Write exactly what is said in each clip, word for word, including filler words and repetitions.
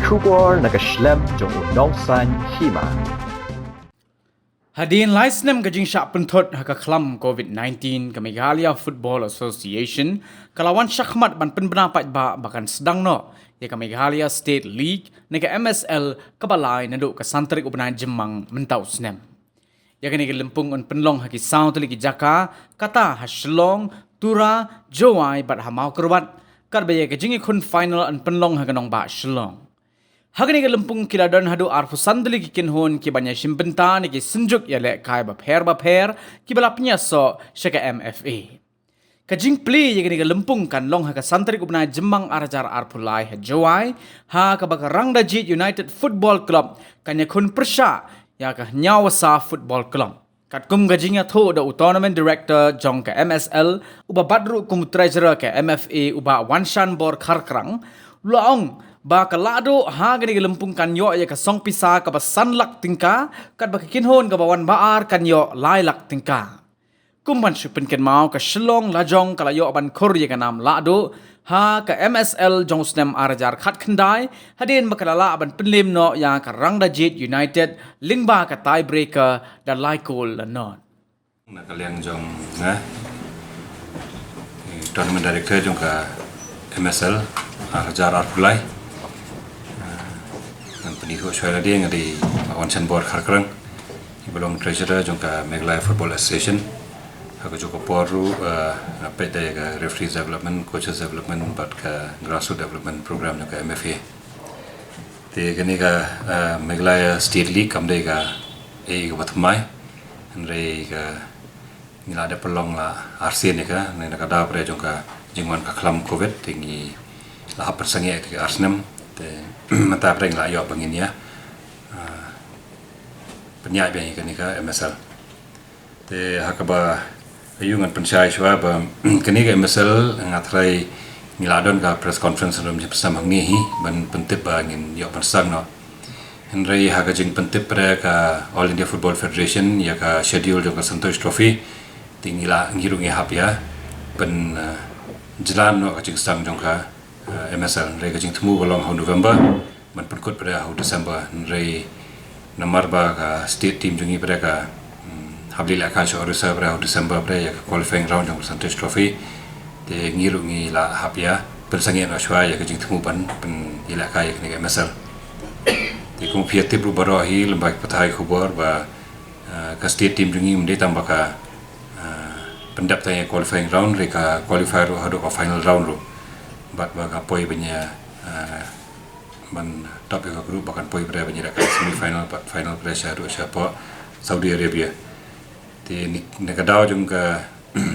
Khubor na ka shlem jong u nongsan hima. Hadien lai snem ka jingshah pynthut ha ka khlam covid nineteen, ka Meghalaya Football Association ka la wan shakhmat ban pynbna paidbah ba kan sdang noh ïa ka Meghalaya State League ne ka M S L kaba lai naduh ka san tarik u bnai Jymmang mynta u snem. Ïa kane ka lympung yn pynlong ha ki saw tylli ki jaka, kata ha Shillong, Tura, Jowai bad ha Mawkyrwat, katba ïa ka jingïakhun final yn pynlong ha ka nongbah Shillong. Ha kane ka lympung ki la don haduh arphew san tylli ki kynhun kiban ïashim bynta na ki synjuk ïalehkai bapher bapher kiba la pynïasoh sha ka M F A. Ka jingplie ïa kane ka lympung kan long ha ka san tarik u bnai Jymmang ar hajar arphew lai ha Jowai, ha kaba ka Rangdajied United Football Club kan ïakhun pyrshah ïa ka Hynñiewasa Football Club. Katkum ka jingïathuh da u Tournament Director jong ka M S L, uba bat ruh kum u Treasurer ka M F A, u Bah Wanshanbor Kharkrang, u la ong ba ka lahduh ha kane ka lympung kan ïoh ïa ka song pisa kaba san lak tyngka, katba ka kynhun kaba wan ba ar kan ïoh lai lak tyngka. Kum ban shu pynkynmaw, ka Shillong Lajong ka la ïoh ban khur ïa ka nam lahduh ha ka M S L jong u snem ar hajar khatkhyndai, hadien ba ka la lah ban pynlem noh ïa ka Rangdajied United lyngba ka tiebreaker da lai kol la nod. Na ka liang jong nga, eh, Tournament Director jong ka M S L ar hajar arphew lai. Ah, ngan pyni ruh shuwa lade, nga dei Bah Wanshanbor Kharkrang, iba long Treasurer jong ka Meghalaya Football Association. Ha kajuh ka por ruh, eh, nga peit da ïa ka referee development, coaches development bad ka grassroots development program jong ka M F A. Te kane ka, eh, Meghalaya State League kam dei ka, eh, kaba thymmai. Hynrei ka ngi la dep pynlong la arsien ïa ka, na ka daw ba dei jong ka jingwan ka khlam covid, te ngi la hap pynsangeh ïa ka arsnem, te mynta ba dei ngi la ïoh ba ngin ïa, ah, pynïaid biang ïa kane ka M S L. Te ha kaba ïa ngan pynshai shuwa ba kane ka M S L nga tharai ngi la don ka press conference ruh mynta ha sngi hangne hi ban pyntip ba ngin ïoh ban sdang noh. Hynrei ha ka jingpyntip pat ka All India Football Federation ïa ka schedule jong ka Santosh Trophy, te ngi la, ngi ruh ngi hap ïa pyn, eh, jlan noh ka jingsdang jong ka, eh, M S L. Hynrei ka jingthmu ka long ha u November ban pynkut pat ha u December. Hynrei namar ba ka state team jong ngi pat ka, hmm, hap leit lehkai sha Orissa pat ha u December pat ïa ka qualifying round jong ka Santosh Trophy, te ngi ruh ngi la hap ïa pynsangeh noh shuwa ïa ka jingthmu ban pyn, ïalehkai ïa kane ka M S L. Te kum phi ïatip ruh baroh hi lyngba ki pathai khubor ba, ah, ka state team jong ngi ym dei tang ba ka, ah, pyndep tang ïa qualifying round, hynrei ka qualify ruh haduh ka final round ruh. Bad ba ka poi ban ïa, ah, ban top ïa ka group ba kan poi pat ban ïalehkai semi final bad final pat shaduh shapoh Saudi Arabia. Te na ka daw jong ka,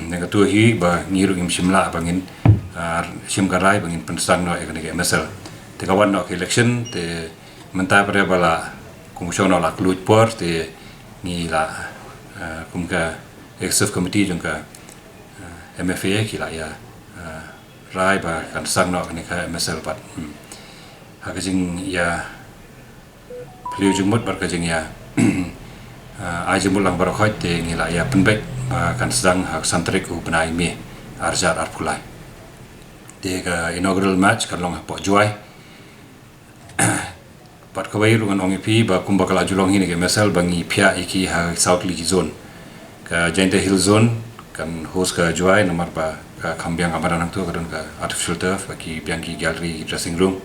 na kata hi ba ngi ruh ngim shym lah ba ngin, ah, shim ka rai ba ngin pynsdang noh ïa kane ka M S L. Te ka wan noh ka election, te mynta pat ba la, kum shong noh la kylluid por, te ngi la, ah, kum ka executive committee jong ka, ah, M F A ki la ïa, ah, rai ba kan sdang noh kane ka M S L pat. Hmm. Ha ka jingïa phylliew jingmut bad ka jingïa, ah, ai jingmut lang baroh khoit, te ngi la ïa pynbeit ba kan sdang ha ka san tarik u bnai May ar hajar arphew lai. Te ka inaugural match kan long hapoh Jowai. Bad kawei ruh ngan ong ïa phi ba kumba ka la ju long hi kane ka M S L ba ngi phiah ïa ki ha saw tylli ki zone. Ka Jaintia Hills Zone kan host ka Jowai namar ba ka kham biang ka madan hangto, ka don ka artificial turf, ba ki biang ki gallery, ki dressing room.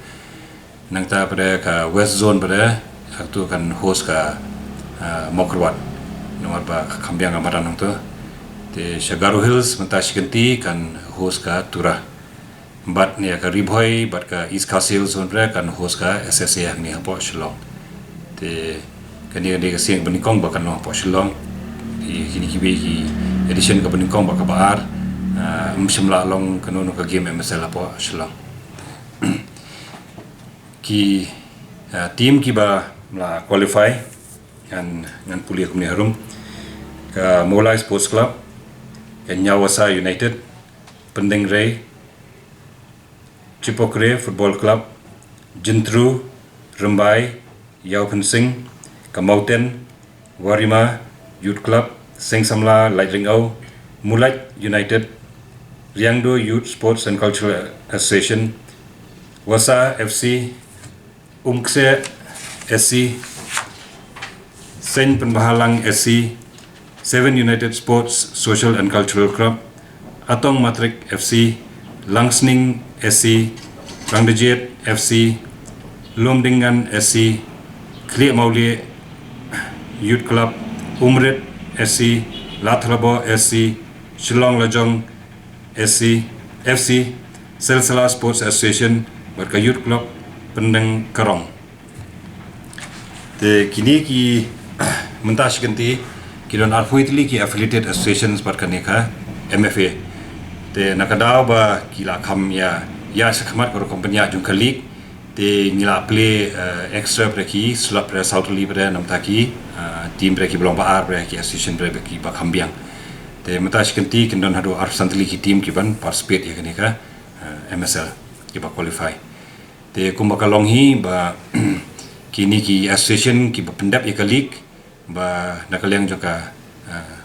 Nangta pat ka West Zone pat hangto kan host ka, ah, Mawkyrwat namar ba ka kham biang ka madan hangto. Te sha Garo Hills mynta shi kynti kan host ka Tura. Bad ne ka Ri Bhoi bad ka East Khasi Hills Zone pat kan host ka S S A hangne hapoh Shillong. Te kane ka dei ka sien ba nyngkong ba kan long hapoh Shillong. Te kine kiwei ki edition kaba nyngkong bad kaba ar, ah, ym shym la long kano kano ka game M S L hapoh Shillong. Ki, ah, team kiba la qualify ngan, ngan pule kumne harum. Ka Mawlai Sports Club, ka Hynñiewasa United, Pyndengrei, Chipokre Football Club, Jyntru, Rymbai, Ïawphynsing, ka Mawten, Wahrima Youth Club, Seng Samla Laitringaw, Mulait United, Riangdo Youth Sports and Cultural Association, Wasa F C, Umkse S C, Saint Pynbahalang S C, Seven United Sports Social and Cultural Club, Atong Matrik F C, Langsning S C, Rangdajied F C, Lumdingan S C, Khlieh Mawlieh Youth Club, Umrit S C, Ladthadlaboh S C, Shillong Lajong S C, F C, Silsila Sports Association, bad ka Youth Club Pyndeng Karong. Te kine ki mynta shi kynti ki don arphew tylli ki affiliated associations bad kane ka M F A. Te na ka daw ba ki la kham ïa, ïa shakhmat ka rukom pynïaid jong ka league, te ngi la plie, eh, extra bad ki slot bad saw tylli bad namta ki, eh, team bad ki ba long ba ar bad ki association bad ki ba kham biang. Te mynta shi kynti kin don haduh arphew san tylli ki team ki ban participate ïa kane ka, eh, M S L, ki ba qualify. Te kumba ka long hi ba kine ki association ki ba pyndep ïa ka league, ba na ka liang jong ka, eh,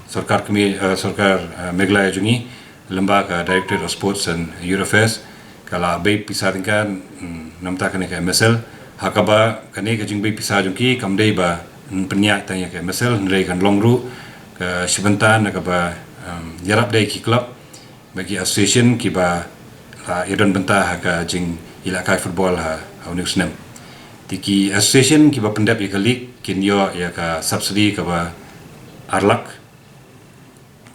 sorkar kmie, eh, sorkar, eh, Meghalaya jong ngi, lyngba ka Directorate of Sports and Youth Affairs, ka la bei pisa tyngka, mm, namta kane ka M S L. Ha kaba kane ka jingbei pisa jong ki kam dei ba, mm, pynïaid tang ïa ka M S L, hynrei kan long ruh ka shi bynta na kaba, em, ïarap da ki club bad ki association ki ba la ïadon bynta ha ka jingïalehkai football ha, ha une u snem. Te ki association ki ba pyndep ïa ka league kin ïoh ïa ka subsidy kaba ar lak.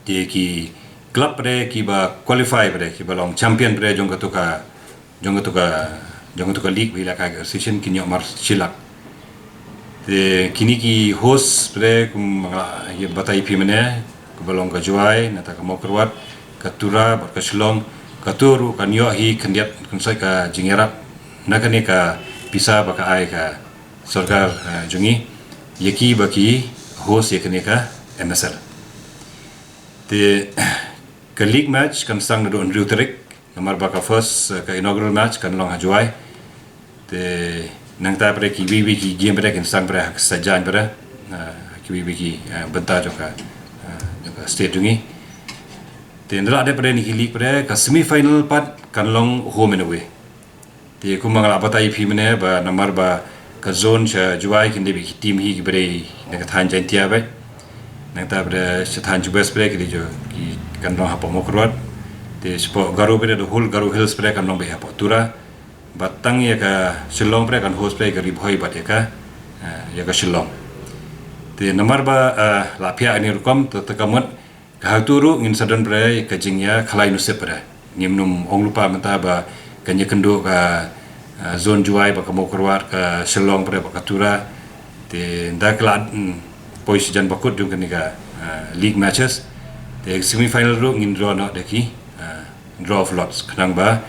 Te ki club bad ki ba qualify bad ki ba long champion bad jong katu ka, jong katu ka, jong katu ka league ba ïalehkai ka association kin ïoh mar shi lak. Te kine ki host bad kum ba nga la ïa batai ïa phi mynne, ka ba long ka Jowai, nangta ka Mawkyrwat, ka Tura bad ka Shillong, katu ruh kan ïoh hi khyndiat khynsoit ka jingïarap na kane ka pisa ba ka ai ka sorkar, eh, jong ngi ïa ki ba ki host ïa kane ka M S L. Te ka league match kan sdang naduh hynriew tarik, namar ba ka first, eh, ka inaugural match kan long ha Jowai. Te nangta bad kiwei kiwei ki game bad kin sdang bad ha ka Saitjaiñ bad, eh, kiwei kiwei ki, eh, bynta jong ka, eh, jong ka state jong ngi. Te ynda la dep bad ïa kine ki league bad ka semi final pat kan long home and away. Te kumba nga la batai ïa phi mynne ba namar ba ka zone sha Jowai kin dei bad ki team hi ki ba dei na ka thaiñ Jaintia bad. Nangta bad sha thaiñ Jowai bad ki dei jong ki kan long hapoh Mawkyrwat. Te shapoh Garo bad, the whole Garo Hills bad kan long bad hapoh Tura. Bad tang ïa ka Shillong bad kan host bad ka Ri Bhoi bad ïa ka, eh, ïa ka Shillong. Te namar ba, eh, la phiah ïa kane rukom, te, te ka mut ka hangtu ruh ngin sa don bad ka jingïakhlaiñ nusip bad. Ngim nym ong lypa mynta ba kan ïakynduh ka, ah, zone Jowai bad ka Mawkyrwat, ka Shillong bad bad ka Tura. Te ynda ka la, mm, poi sha jan ba kut jong kane ka, ah, league matches. Te semi final ruh ngin draw noh da ki, ah, draw of lots. Khnang ba,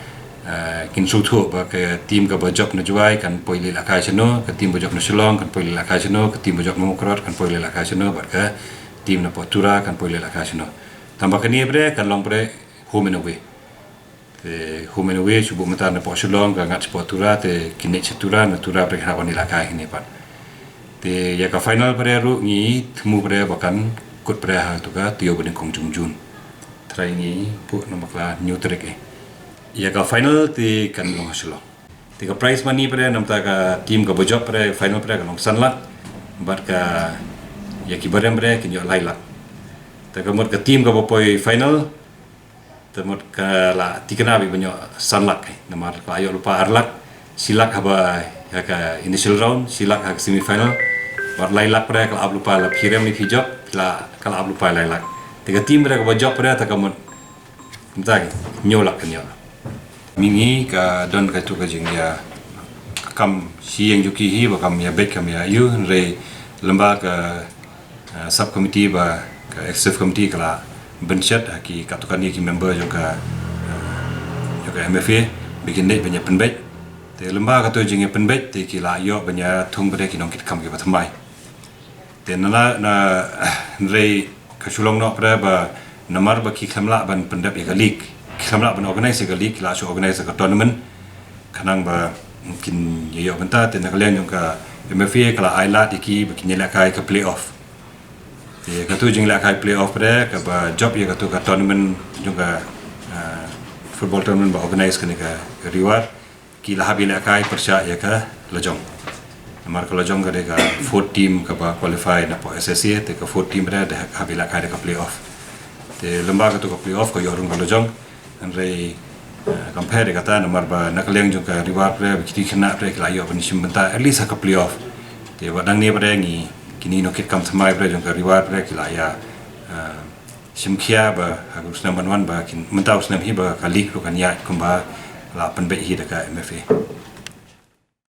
ah, kin sngewthuh ba ka team ka ba jop na Jowai kan poi leit lehkai shano, ka team ba jop na Shillong kan poi leit lehkai shano, ka team ba jop na Mawkyrwat kan poi leit lehkai shano, bad ka team na poh Tura kan poi leit lehkai shano. Tangba kane bad kan long bad home and away. Te home and away, shu bud mynta na poh Shillong ka ngat sha poh Tura, te kin leit sha Tura, na Tura bad kin hap wan leit lehkai hangne pat. Te ïa ka final bad ruh ngi thmu bad ba kan kut bad ha katu ka taïew ba nyngkong jong June. Trai ngi buh na bakla hynñiew tarik eh. Ïa ka final te kan long ha Shillong. Te ka prize money bad namta ka team ka ba jop bad final bad ka long san lak. Bad ka ïa ki ba rem bad kin ïoh lai lak. Te ka mut ka team ka ba poi final, te mut ka la thikna bad ba ïoh san lak, eh. Namar ka la ïoh lypa ar lak, shi lak haba ïa ka initial round, shi lak ha ka semi final. Bad lai lak bad ka la ap lypa la phi rem ne phi jop, la ka la ap lypa lai lak. Te ka team bad ka ba jop bad te ka mut Mynta ki hynñiew lak kan ïoh. Mynta ka don katu ka jingïakam shi ïing jong ki hi ba kam ïa beit kam ïa ïoh, hynrei lyngba ka, eh, sub committee bad ka executive committee ka la pynshet ha ki katto katne ki member jong ka, eh, jong ka M F A ba kin leit ban ïa pynbeit. Te lyngba katu jingïapynbeit te ki la ïoh ban ïa thung bad ki nongkitkam ki ba thymmai. Te na, na, na, hynrei ka shu long noh pat ba namar ba ki khlem lah ban pyndep ïa ka league, ki khlem lah ban organise ïa ka league, ki la shu organise ïa ka tournament. Khnang ba kin ïa ïoh bynta, te na ka liang jong ka M F A ka la ai lad ïa ki ba kin ïalehkai ka playoff. Te katu jinglehkai playoff pat ka ba jop ïa katu ka tournament jong ka, ah, football tournament ba organise kane ka reward. ki la hap ïalehkai pyrshah ïa ka lajong. Namar ka lajong ka dei ka fourth team kaba qualify na pdeng S S A, te ka fourth team re da hap ïalehkai da ka playoff. Te lem bad katu ka playoff ka ïoh rung ka lajong. Hynrei, eh, kam pher ïa kata namar ba na ka liang jong ka Ri War Pre, ba kine ki khynnah pre ki la ïoh ban shim bynta at least ha ka playoff. Te wat dang ne pre ngi, kine ki nongkitkam thymmai pre jong ka Ri War Pre ki la ïa, eh, shim khia ba ha u snem ban wan ba kin, mynta u snem hi ba ka league ruh kan ïaid kumba la pynbeit hi da ka M F A.